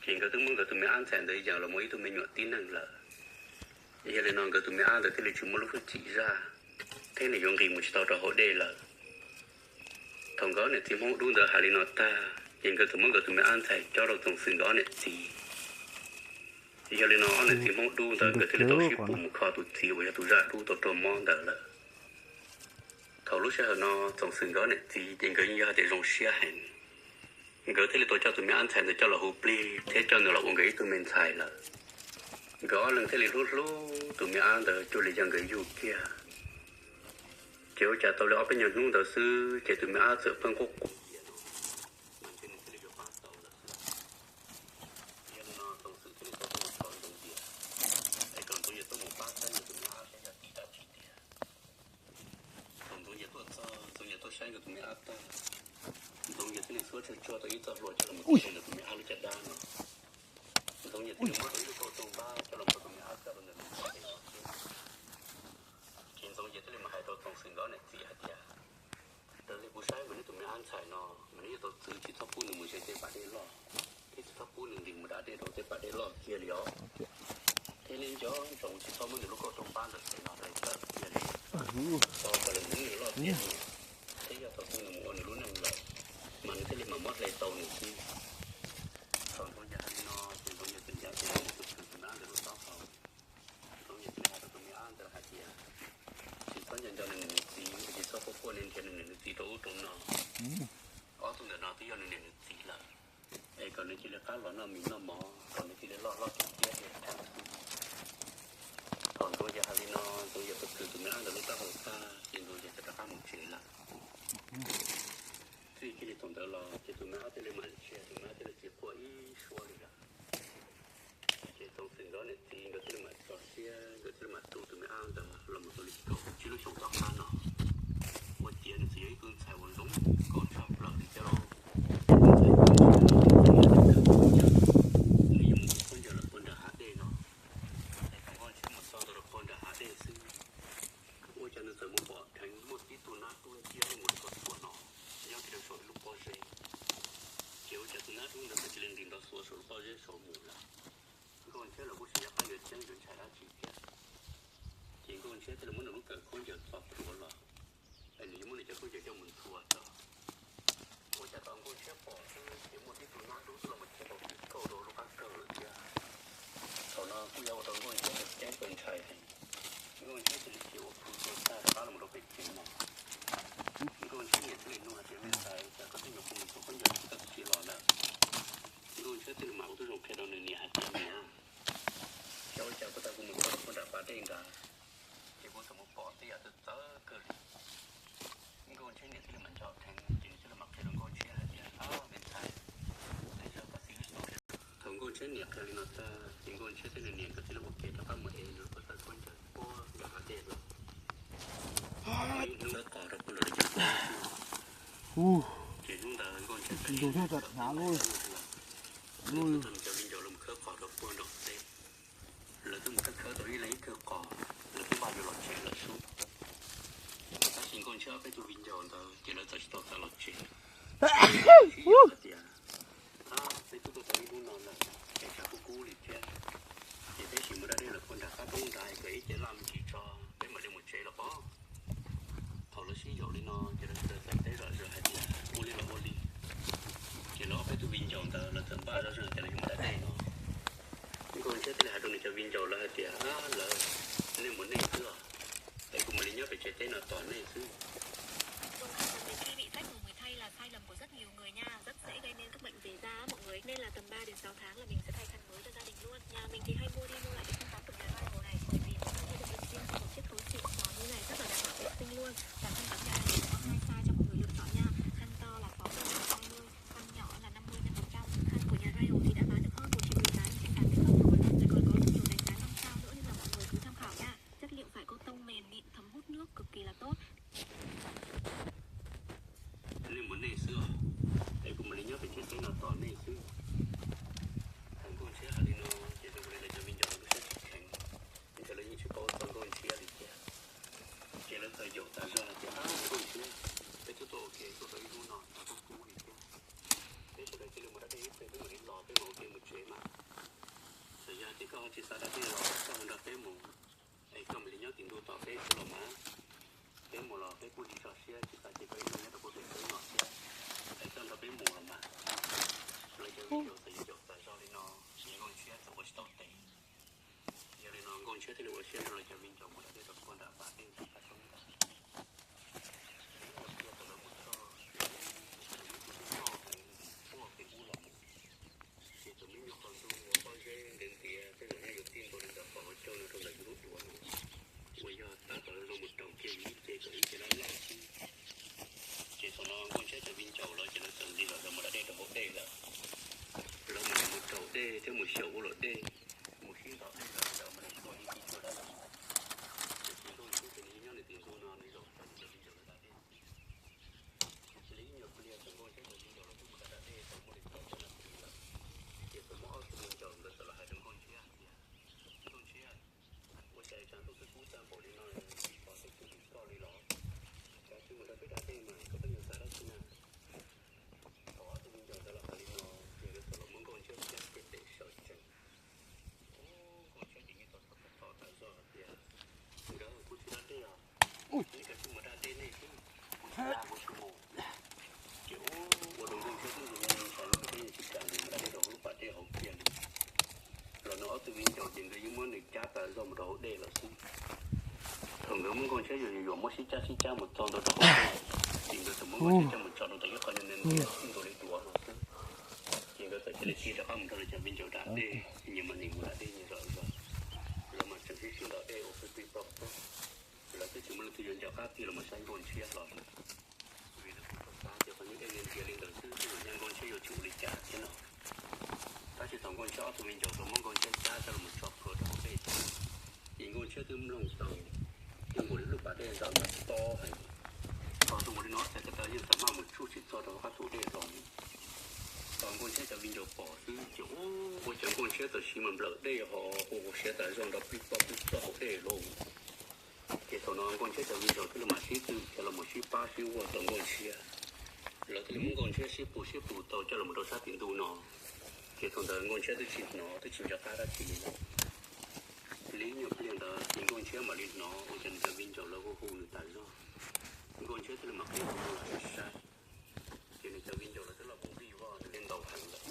Ces nkawd twb muab nkawd tus me ab ntxhais ntawd yees los mus ib tug me nyuam tib neeg lawm. Yog li no nkawd tus me ab ntawd thiaj li tsis muaj lub hwj chim zaj, thiab nws yuav nqis mus tsis tau rau hauv dej lawm. Thaum nkawd ob niam txiv Hmoob Dub ntawd hais li no tag, ces nkawd txawm muab nkawd tus me ab ntxhais cob rau Txoov Xwm nkawd ob niam txiv. Yog li no ob niam txiv Hmoob Dub ntawd nkawd thiaj li tau sib pus mus kho tus txiv uas yog tus zaj dub tau raug mob ntawd lawm. Thaum lub sij hawm no Txoov Xwm nkawd ob niam txiv ces nkawd yeej yog hais tias zoo siab heev. Nkawd thiaj li tau coj tus me ab ntxhais ntawd coj los hu plig thiab coj nws los ua nkawd ib tug me ntxhais lawm. Nkawd ob leeg thiaj li hlub hlub tus me ab ntawd cuag li yog nkawd yug kiag. Ces ua cas tau li ob peb nyuag hnub ntawd xwb ces tus me ab txawm pheej quaj quaj cia no, mas ntshe nws thiaj li yuav pab tau lawm xwb. Yog li no Txoov Xwm thiaj li tau tuaj mus thov Ntxoov Yias, es kom Ntxoov Yias tuaj mus pab saib nws tus me ab saib yog tim dab tsi tiag. Thaum Ntxoov Yias tuaj txog, Ntxoov Yias tuaj saib nkawd tus me ab tag, Ntxoov Yias thiaj li xuab tsuag tsuag tau ib txoj hlua coj los mus txog nkawd tus me ab lub caj dab no. Ntxoov Yias thiaj li muab tau ib lub kauj toog npab coj los muab tus me ab coj rau ntawm nws txhais tes no thiab. Ces Ntxoov Yias thiaj li mas hais rau Txoov Xwm nkawd niam txiv hais tias, raws li kuv saib mas neb tus me ab ntxhais no mas neb yuav tau txwv tsis txhob pub nws mus ze tej pas dej loj, thiab tsis txhob pub nws nqis mus da dej rau tej pas dej loj kiag li os. Thiab neb nco ntsoov tsis txhob muab nws lub kauj toog npab ntawd hle no hle tawm kiag li, kom lawv hnub nws loj tiav nyiam, thiab yog thaum twg nws mus ua nws lub neej lawm, mas nws thiaj li mam muab hle tau nws xwb. Thaum Ntxoov Yias hais li no ces Ntxoov Yias txawm ncav tes los mus tus kwv tus me ab ntawd lub taub hau. Ntxoov Yias thiaj li hais rau tus me ab ntawd hais tias, tsis txhob nco nco nws niam nws txiv, tsis txhob quaj quaj niam nws txiv rau ub rau no. Ob tug ntawm no twb yog nws niam nws txiv lawm, es kom nws cia li qab los noj mis noj mov kom nws cia li loj hlob kiag thiab es tham xwb. Thaum Ntxoov Yias hais li no, Ntxoov Yias tau kwv tus me ab ntawd lub taub hau tag ces Ntxoov Yias txawm rov qab mus tsev lawm. Txij kiag li thaum ntawd los ces tus me ab thiaj li mam ntsia, tus me ab thiaj li tsis quaj ib suab li lawm. Ces Txoov Xwm nkawd niam txiv nkawd thiaj li mam tso siab, nkawd thiaj li mam tu tus me ab ntawd los mus tau li kaum tsib lub xyoos tom qab no, ua ciav nws txawm yog ib tug ntxhais uas zoo nkauj tshaj plaws li thiab lauj. Nws yuav mus ua khaub ncaws lawm puag nram hav dej no, es thaum Nkauj Ntshiab mus txog ntawm rau puag nram hav dej xwb, ua cas nws txawm mus pom dheev muaj tib tug nab dub ntsia mus rau saum no, nyob kiag rau saum ib lub pob zeb. Ces ua cas tus nab dub ntawd txawm cia li nqis nrov xuav saum lub pob zeb saud mus lawm. Nkauj Ntshiab los kuj tsis nco qab yuav ceeb yuav ntshai dab tsi thiab. Ces Nkauj Ntshiab thiaj li muab nws lub kawm khaub ncaws txo plhuav los, es nws yuav muab nws cov khaub ncaws coj mus ntxhua tso. Ua cas thaum Nkauj Ntshiab pom xwb ces muaj tib tug nab dub twb los mus txhua tau tib kauj rau lub qab kawg lawm thiab. Thaum no kuj yog ua rau Nkauj Ntshiab tau ceeb tau ntshai heev. Nkauj Ntshiab thiaj li khiav ua pw tag rov qab los rau pem tsev no. Nkauj Ntshiab niam thiaj li nug hais tias, me ntxhais, cas koj twb nyuam qhuav mus ntxhua khaub ncaws koj twb tsis los lawm? Nkauj Ntshiab thiaj li mam ua tib zoo qhia rau nws niam hais tias, niam, xyov ua cas puag ta kuv mus txog rau puag nram pas dej nrad, ces kuv txawm mus pom tej yam txawv txawv kawg li. Nkauj Ntshiab niam thiaj li mam nco dheev ces nws thiaj li mam qhia rau Nkauj Ntshiab hais tias, me ntxhais, tej zaum koj txiv lub suab. Thaum Nkauj Ntshiab niam qhia li no tag ces Nkauj Ntshiab thiab nws niam nkawd thiaj li ua ke rov qab mus ev nws lub pawg tawb khaub ncaws puag nram hav dej los. Ib hnub qos rau puag nram lawv cov pob zeb xwb. Ces hnub ntawd Nkauj Ntshiab thiaj li tau nws cov viv ncaus lawm, lawv twb tau nws cov viv ncaus lawv mus khawb qos rau puag nram teb. Lawv twb mus khawb khawb tau ib leeg ib kawm qos, lawv twb npaj yuav los tsev lawm xwb. Tab sis Nkauj Ntshiab ob peb tug viv ncaus ntawd ces lawv txawm tsis tau txav los tsev. Hais tias, peb twb tuaj tau ib hnub no lawm, es tshav kub kub li thiab, ces peb sim mus da dej lawm puag nram qab roob nrad, kom ib ce laj me ntsis tso, peb mam li mus tsev los pob. Thaum lawv sib yaum li no ces lawv sawv daws txawm teb zom zaws hais tias, ua li los ua li. Ces lawv ob peb tug viv ncaus ntawd lawv txawm npaj zoj zeeg tias lawv yuav mus da dej no. Nkauj Ntshiab thiaj li hais rau nws cov viv ncaus lawv hais tias, lawv, nej mus nej xwb os, es kuv mam li nyob pem tsev teb no tos nej xwb. Dùng khăn tắm để khi bị rách rồi mới thay là sai lầm của rất nhiều người nha. Rất dễ gây nên các bệnh về da á mọi người. Nên là tầm ba đến sáu tháng là mình sẽ thay khăn mới cho gia đình luôn nha. Mình thì hay mua đi mua lại cái khăn tắm của nhà Royal này bởi vì nó sẽ được đựng riêng trong một chiếc túi xịn sò như này rất là đảm bảo vệ sinh luôn. Và khăn tắm nhà Royal có hai size cho mọi người lựa chọn nha. Khăn to là sáu mươi x hai mươi, khăn nhỏ là năm mươi x một trăm. Khăn của nhà Royal thì đã bán được hơn một triệu lượt cái trên cả TikTok rồi. Rồi còn có rất nhiều đánh giá năm sao nữa nên là mọi người cứ tham khảo nha. Chất liệu vải cotton mềm mịn thấm hút nước cực kỳ là tốt. Koj ho tsis xav da dej los koj ho nrog peb mus, es koj mam li nyob tim ntuj tos peb xwb los mas. Peb mus los peb kuj tsis tso siab, tsis tas ces koj ib leeg nyob rau puag pem teb no thiab, es koj nrog peb mus los mas. Lawv cov viv ncaus txawm yuav yaum tas zog li no, ces Nkauj Ntshiab txawm ua tsis tau tes. Yog li no Nkauj Ntshiab thiaj li ua siab nrog lawv cov viv ncaus mus da dej rau puag nram pas dej ntawm qab roob ntawd. Ib nyuag pliag thaum lawv mus txog, ces tus me nyuam qos ntoo uas pob zeb ntev ntiav tej zaum nyaj yuav tij ntua li ntawm qhov hauv caug no rau ntawm yus lub duav no, uas yog tab tom zoo mus raus kiag yus ib ce kom ib ce laj laj xwb. Ces thaum no Nkauj Ntshiab cov viv ncaus lawv ces lawv txawm nti los lawv mus da dej rau hauv dej lawm. Lawv mam li mus raus dej thiab mus xyaum ua luam dej, mus sib ntaus dej los lawv mam li tua ib tib cuag dab tsi. Ces txiv Nkauj Ntshiab ces nws nyob nws tim ntuj no nws zaum tau nws cov viv ncaus lawv da dej xwb. Li ib nyuag pliag thaum Nkauj Ntshiab cov viv ncaus lawv twb mus da da dej tau muaj li kaum tawm nas this lawm, ces txawm muaj ob tug viv ncaus nkawd txawm los hais rau Nkauj Ntshiab hais tias, Nkauj Ntshiab, ua cas tshav ntuj twb kub tag npaum li no tsis pom tej tug li koj li los? Tsam twb mus nrog peb da dej mas koj pheej yuav xav dab tsi na? Thaum ob tug viv ncaus ntawd los hais li no, ces nkawd txawm los muab Nkauj Ntshiab cab kiag pem saum tsev. Nkauj Ntshiab ces yeej tau thov thov tas zog hais tias, Nkawd, kuv tsis da dej os, nej kav tsij mus da dej nej xwb, kuv tsis da, kuv tsis mus. Ces ua rau Nkauj Ntshiab twb ntshai ntshai lub peb yeej tsis kam li mus da dej rau lub pas dej hauv kiag li. Los no ob tug viv ncaus ces nkawd yeej muab nws cab tas zog mus rau hauv dej lawm xwb. Thaum nkawd muab Nkauj Ntshiab yuam yuam muab sib cab sib cab mus txog ntua rau hauv dej, ces nkawd txawm muab Nkauj Ntshiab coj mus tso rau ntawm ib qho nyuag ntiav txij ntua li duav no xwb. Ces nkawd txawm cia li tig rov qab mus nrog lawv cov viv ncaus da dej, nyias mas nyias mus da dej nyias zom zaws. Lawv mas tseem sib sib ntaus dej ua plig plig pog pog. Lawv twb tsis muaj leej twg yuav nco qab tig los mus saib Nkauj Ntshiab hlo li, vim lawv kuj tau xav tias qhov nyuag dej ntiav li ntawd xwb tej zaum nyaj Nkauj Ntshiab yuav tsis ua li cas thiab no. Tab sis thaum Nkauj Ntshiab ob tug viv ncaus tau muab Nkauj Ntshiab cab coj los tso plhuav rau hauv dej, ces Nkauj Ntshiab twb mloog tau, yeej nkaus li lub pas dej ntawd mas tob heev. Thaum zoo nkaus li no ces ko taw yeej xav maj mus tsuj tsis txog rau qab tus dej hlo li. Thaum Nkauj Ntshiab cov viv ncaus pom xwb ces ua cas Nkauj Ntshiab txawm siv mas nplawm dej ho ua siav tas zog nrov plig pog plig pog hauv dej lauj. Ces thaum no Nkauj Ntshiab cov viv ncaus thiaj li mam sib tw kiag los mus sib pab sib ua tau Nkauj Ntshiab. Lawv thiaj li muab Nkauj Ntshiab sib pus sib pus tau coj los rau sab tim ntuj no. Ces thaum ntawd Nkauj Ntshiab twb tsis hnov twb tsis nco qab dab tsi li lawm. Li ib nyuag pliag ntawd ces Nkauj Ntshiab mam li hnov ua cas nws cov viv ncaus lawv hu hu nws tas zog. Nkauj Ntshiab thiaj li mam qhib los saib, ces nws cov viv ncaus lawv twb los mus vij vog nws li ntau heev lawm.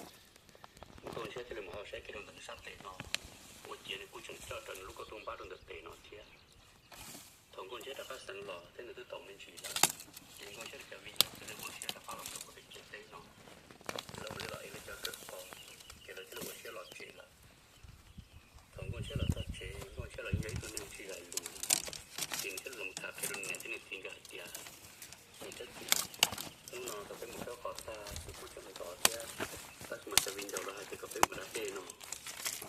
Nkauj Ntshiab thiaj li mus ho saib kiag rau ntawm nws sab tes no, ua ciav nws kuj tseem coj raws nws lub kauj ruj npab rau ntawm tes no thiab. Thaum Nkauj Ntshiab rov qab xeev los thiab nws twb tau me ntsis lawm, ces Nkauj Ntshiab cov viv ncaus thiaj li ua siab rov qab los rau puag pem tsev teb no. Lawv mam li los ev lawv cov kawm qos, ces lawv thiaj li ua siab los tsev lawm. Thaum Nkauj Ntshiab los txog tsev, Nkauj Ntshiab los yog ib tug neeg tsis zais lus, ces nws thiaj li los tham qhia rau nws niam thiab nws txiv nkawd hais tias, Niam thiab txiv, hnub no tau peb mus khawb qos tag, kuv kuj tseem ntxov thiab, tab sis mas cov viv ncaus lawv hais tias kom peb mus da dej no,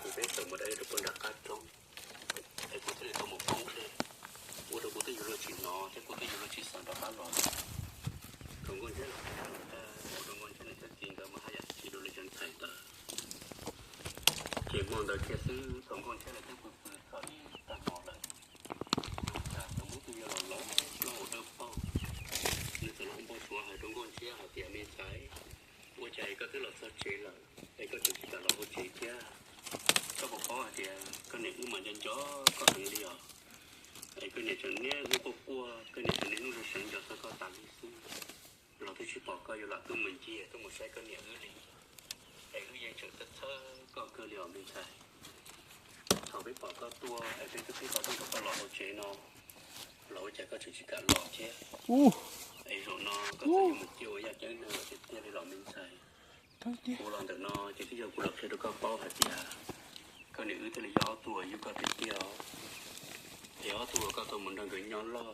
ces peb txawm mus da dej rau puag nram qab roob, es kuv thiaj li tau mus poob dej, ua rau kuv twb yuav luag tsis hnov thiab kuv twb yuav luag tsis xav rov qab los. Thaum Nkauj Ntshiab los txog tag, ua rau Nkauj Ntshiab niam thiab txiv nkawd mas haj yam chim dua li cov ntxhais ntawd. Ces hmo ntawd kiag xwb thaum Nkauj Ntshiab lawv twb pw pw txog ib tag hmo lawm, ua cas txawm muaj ib tug yawg laus laus plaub hau dawb paug, nws txawm los ua npau suav hais rau Nkauj Ntshiab hais tias, Me ntxhais, ua cas es koj twb los txog tsev lawm es koj tseem tsis kam los hauv tsev thiab? Koj puas paub hais tias koj niam wb mas nco nco koj heev li os, es koj niam tseem niaj hnub quaj quaj, koj niam tseem niaj hnub sawv sawv nco txog koj tas li xwb, los twb tsis pom koj yuav lam tuaj mus ncig tuaj mus saib koj niam wb li, es wb yeej tseem txhawj txhawj koj kawg li os me ntxhais. Thaum peb pom koj tuaj es peb twb pib qhov rooj rau koj los hauv tsev no, los ua cas koj tseem tsis kam los thiab? Es zaum no koj txawm yuav mus ciaj ua yaj ceeb neeg lawm tiag tiag li los me ntxhais? Kuv los ntawm no ces twb yog kuv los qhia rau koj paub hais tias koj niam wb thiaj li yog ob tug uas yug koj tiag tiag os. Es ob tug uas koj tau mus nrog nkawd nyob loj,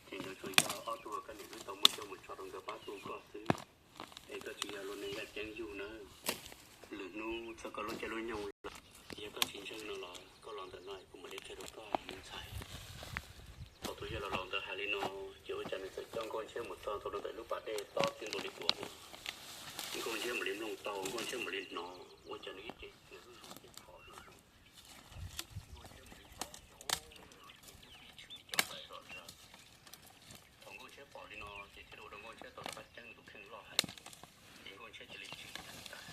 ces nkawd tsuas yog ob tug uas koj niam wb tau muab coj mus tso rau nkawd pab tu koj xwb, es koj tsis yog luag neeg yaj ceeb yug nawb. Lwm hnub txog koj lub caij lub nyoog lawm, yog koj tsis ntseeg no los koj los ntawm no kuv mam li qhia rau koj me ntxhais. Thaum tus yawg laus laus ntawd hais li no, ces ua cas nws txawm coj Nkauj Ntshiab mus txog ntua rau ntawm lub pas dej tob txij ntua li duav no. Nkauj Ntshiab mam li mloog tau, Nkauj Ntshiab mam li hnov, ua cas nws ib ce xiav zuj zus thiab khov zuj zus. Nkauj Ntshiab mam li paub tias ub, nws twb pib tshwm ib co hlais zom zaws. Thaum Nkauj Ntshiab pom li no ces thiaj li ua rau Nkauj Ntshiab tau rov qab ceeb nws tus kheej loj heev, ces Nkauj Ntshiab cia li tsim dheev tas.